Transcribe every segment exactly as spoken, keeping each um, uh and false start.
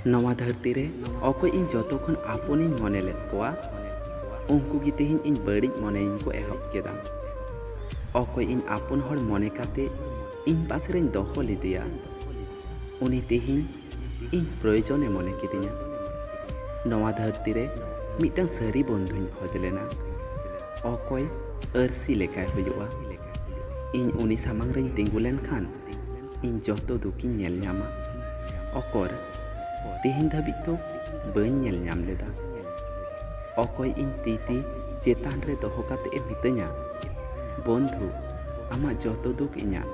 ᱱᱚᱣᱟ ᱫᱷᱟᱹᱨᱛᱤ ᱨᱮ ᱚᱠᱚᱭ ᱤᱧ ᱡᱚᱛᱚ ᱠᱷᱚᱱ ᱟᱯᱚᱱᱤᱧ ᱢᱚᱱᱮ ᱞᱮᱫ ᱠᱚᱣᱟ, ᱩᱱᱠᱩ ᱜᱮ ᱛᱮᱦᱮᱧ ᱤᱧ ᱵᱟᱹᱲᱤᱡ ᱢᱚᱱᱮᱭᱤᱧ ᱠᱚ ᱮᱦᱚᱵ ᱠᱮᱫᱟ᱾ ᱚᱠᱚᱭ ᱤᱧ ᱟᱯᱚᱱ ᱦᱚᱲ ᱢᱚᱱᱮ ᱠᱟᱛᱮ ᱤᱧ ᱯᱟᱥᱮ ᱨᱮᱧ ᱫᱚᱦᱚ ᱞᱮᱫᱮᱭᱟ, ᱩᱱᱤ ᱛᱮᱦᱮᱧ ᱤᱧ ᱯᱨᱚᱭᱳᱡᱚᱱᱮ ᱢᱚᱱᱮ ᱠᱤᱫᱤᱧᱟ᱾ ᱱᱚᱣᱟ ᱫᱷᱟᱹᱨᱛᱤ ᱨᱮ ᱢᱤᱫᱴᱟᱝ ᱥᱟᱹᱨᱤ ᱵᱚᱱᱫᱷᱩᱧ ᱠᱷᱚᱡᱽ ᱞᱮᱱᱟ, ᱚᱠᱚᱭ ᱟᱹᱨᱥᱤ ᱞᱮᱠᱟᱭ ᱦᱩᱭᱩᱜᱼᱟ᱾ ᱤᱧ ᱩᱱᱤ ᱥᱟᱢᱟᱝ ᱨᱮᱧ ᱛᱤᱸᱜᱩ ᱞᱮᱱᱠᱷᱟᱱ ᱤᱧ ᱡᱚᱛᱚ ᱫᱩᱠᱤᱧ ᱧᱮᱞ ᱧᱟᱢᱟ᱾ ᱚᱠᱚᱨ, ᱛᱮᱦᱮᱧ ᱫᱷᱟᱹᱵᱤᱡ ᱫᱚ ᱵᱟᱹᱧ ᱧᱮᱞ ᱧᱟᱢ ᱞᱮᱫᱟ᱾ ᱚᱠᱚᱭ ᱤᱧ ᱛᱤ ᱛᱤ ᱪᱮᱛᱟᱱ ᱨᱮ ᱫᱚᱦᱚ ᱠᱟᱛᱮ ᱮ ᱢᱤᱛᱟᱹᱧᱟ, "ᱵᱚᱱᱫᱷᱩ, ᱟᱢᱟᱜ ᱡᱚᱛᱚ ᱫᱩᱠ ᱤᱧᱟᱹᱜ"?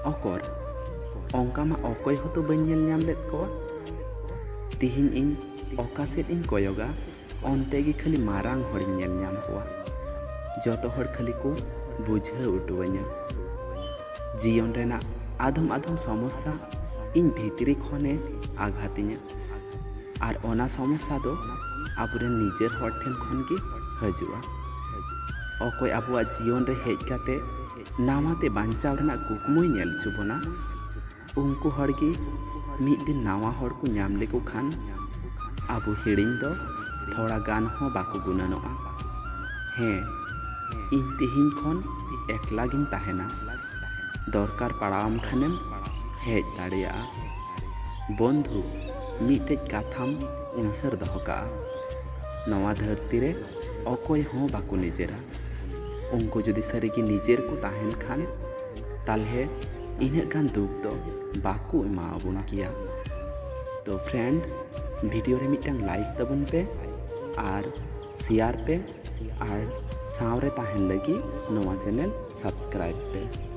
ᱚᱠᱚᱨ, ᱚᱱᱠᱟ ᱢᱟ ᱚᱠᱚᱭ ᱦᱚᱸᱛᱚ ᱵᱟᱹᱧ ᱧᱮᱞ ᱧᱟᱢ ᱞᱮᱫ ᱠᱚᱣᱟ᱾ ᱛᱤᱦᱤᱧ ᱤᱧ ᱚᱠᱟ ᱥᱮᱫ ᱤᱧ ᱠᱚᱭᱚᱜᱟ, ᱚᱱᱛᱮ ᱜᱮ ᱠᱷᱟᱹᱞᱤ ᱢᱟᱨᱟᱝ ᱦᱚᱲᱤᱧ ᱧᱮᱞ ᱧᱟᱢ ᱠᱚᱣᱟ᱾ ᱡᱚᱛᱚ ᱦᱚᱲ ᱠᱷᱟᱹᱞᱤ ᱠᱚ ᱵᱩᱡᱷᱟᱹᱣ ᱦᱚᱴᱚᱣᱟᱹᱧᱟ᱾ ᱡᱤᱭᱚᱱ ᱨᱮᱱᱟᱜ ᱟᱫᱚᱢ ᱟᱫᱚᱢ ᱥᱚᱢᱚᱥᱥᱟ ᱤᱧ ᱵᱷᱤᱛᱨᱤ ᱠᱷᱚᱱᱮ ᱟᱜᱷᱟᱛᱤᱧᱟ᱾ ᱟᱨ ᱚᱱᱟ ᱥᱚᱢᱚᱥᱥᱟ ᱫᱚ ᱟᱵᱚᱨᱮᱱ ᱱᱤᱡᱮᱨ ᱦᱚᱲ ᱴᱷᱮᱱ ᱠᱷᱚᱱ ᱜᱮ ᱦᱤᱡᱩᱜᱼᱟ᱾ ᱚᱠᱚᱭ ᱟᱵᱚᱣᱟᱜ ᱡᱤᱭᱚᱱ ᱨᱮ ᱦᱮᱡ ᱠᱟᱛᱮ ᱱᱟᱣᱟ ᱛᱮ ᱵᱟᱧᱪᱟᱣ ᱨᱮᱱᱟᱜ ᱠᱩᱠᱢᱩᱭ ᱧᱮᱞ ᱦᱚᱪᱚ ᱵᱚᱱᱟ, ᱩᱱᱠᱩ ᱦᱚᱲ ᱜᱮ ᱢᱤᱫ ᱫᱤᱱ ᱱᱟᱣᱟ ᱦᱚᱲ ᱠᱚ ᱧᱟᱢ ᱞᱮᱠᱚ ᱠᱷᱟᱱ ᱟᱵᱚ ᱦᱤᱲᱤᱧ ᱫᱚ ᱛᱷᱚᱲᱟ ᱜᱟᱱ ᱦᱚᱸ ᱵᱟᱠᱚ ᱜᱩᱱᱟᱹᱱᱚᱜᱼᱟ᱾ ᱦᱮᱸ, ᱤᱧ ᱛᱮᱦᱮᱧ ᱠᱷᱚᱱ ᱮᱠᱞᱟ ᱜᱤᱧ ᱛᱟᱦᱮᱱᱟ᱾ ᱫᱚᱨᱠᱟᱨ ᱯᱟᱲᱟᱣᱟᱢ ᱠᱷᱟᱱᱮᱢ ᱦᱮᱡ ᱫᱟᱲᱮᱭᱟᱜᱼᱟ᱾ ᱵᱚᱱᱫᱷᱩ, ᱢᱤᱫᱴᱮᱡ ᱠᱟᱛᱷᱟᱢ ᱩᱭᱦᱟᱹᱨ ᱫᱚᱦᱚ ᱠᱟᱜᱼᱟ, ᱱᱚᱣᱟ ᱫᱷᱟᱹᱨᱛᱤ ᱨᱮ ᱚᱠᱚᱭ ᱦᱚᱸ ᱵᱟᱠᱚ ᱱᱤᱡᱮᱨᱟ᱾ ᱩᱱᱠᱩ ᱡᱩᱫᱤ ᱥᱟᱹᱨᱤᱜᱮ ᱱᱤᱡᱮᱨ ᱠᱚ ᱛᱟᱦᱮᱱ ᱠᱷᱟᱱ, ᱛᱟᱞᱦᱮ ᱤᱱᱟᱹᱜ ᱜᱟᱱ ᱫᱩᱠ ᱫᱚ ᱵᱟᱠᱚ ᱮᱢᱟᱣᱟᱵᱚᱱ ᱠᱮᱭᱟ᱾ ᱛᱚ friend, video ᱨᱮ ᱢᱤᱫᱴᱟᱝ like ᱛᱟᱵᱚᱱ ᱯᱮ ᱟᱨ share ᱯᱮ ᱟᱨ ᱥᱟᱶᱨᱮ ᱛᱟᱦᱮᱱ ᱞᱟᱹᱜᱤᱫ ᱱᱚᱣᱟ channel subscribe ᱯᱮ᱾